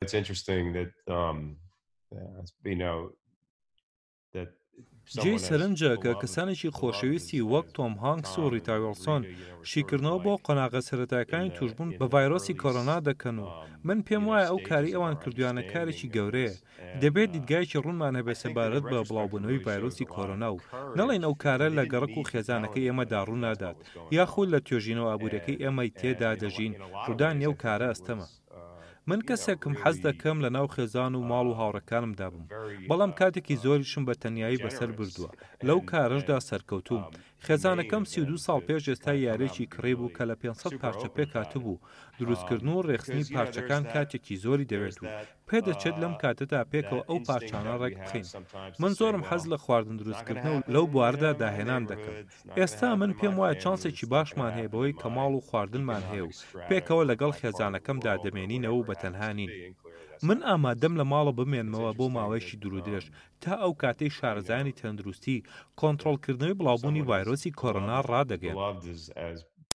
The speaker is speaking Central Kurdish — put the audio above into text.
It's interesting that you know that جێی سەرنجە کە کەسانێکی خۆشەویستی وەک تۆم هانکس و ڕیتا ویڵسۆن شیکردنەوە بۆ قۆناغە سەرەتایەکانی تووشبوون بە ڤایرۆسی کۆرۆنا دەکەن و من پێم وایە ئەو کارەی ئەوان کردوویانە کارێکی گەورەیە. دەبێت دیدگایەکی ڕوونمان هەبێت سەبارەت بە بڵاوبوونەوەی ڤایرۆسی کۆرۆنا و نەڵێین ئەو کارە لە گەڕەک و خێزانەکەی ئێمەدا ڕوونادات یاخود لە توێژینەوە ئابووریەکەی ئێمەی تێدا دەژین ڕوودانی ئەو کارە ئەستەمە. من کەسێکم حەز دەکەم لە ناو خێزان و ماڵ و هاوڕێکانمدا بم، بەڵام کاتێکی زۆریشم بە تەنیایی بەسەر بردووە، لەو کارەشدا سەرکەوتووم. خێزانەکەم 32 ساڵ پێش ئێستا یارێکی کڕیبوو کە لە 500 پارچە پێکهاتبوو، دروستکردن و ڕێکخستنی پارچەکان کاتێکی زۆری دەوێت و پێدەچێت لەم کاتەدا پێکەوە ئەو پارچانە ڕێکبخەین. من زۆرم حەز لە خواردن دروستکردنە و لەو بوارەدا داهێنان دەکەم. ئێستا من پێم وایە چانسێکی باشمان هەیە بەوەی کە ماڵ و خواردنمان هەیە و پێکەوە لەگەڵ خێزانەکەمدا دەمێنینەوە و بەتەنها نین. من ئامادەم لە ماڵە بمێنمەوە بۆ ماوەیەکی دوورودرێژ تا ئەو کاتەی شارەزایانی تەندروستی کۆنترۆڵکردنەوەی بڵاوبوونی ڤایرۆسی کۆرۆنا ڕادەگەیەنن.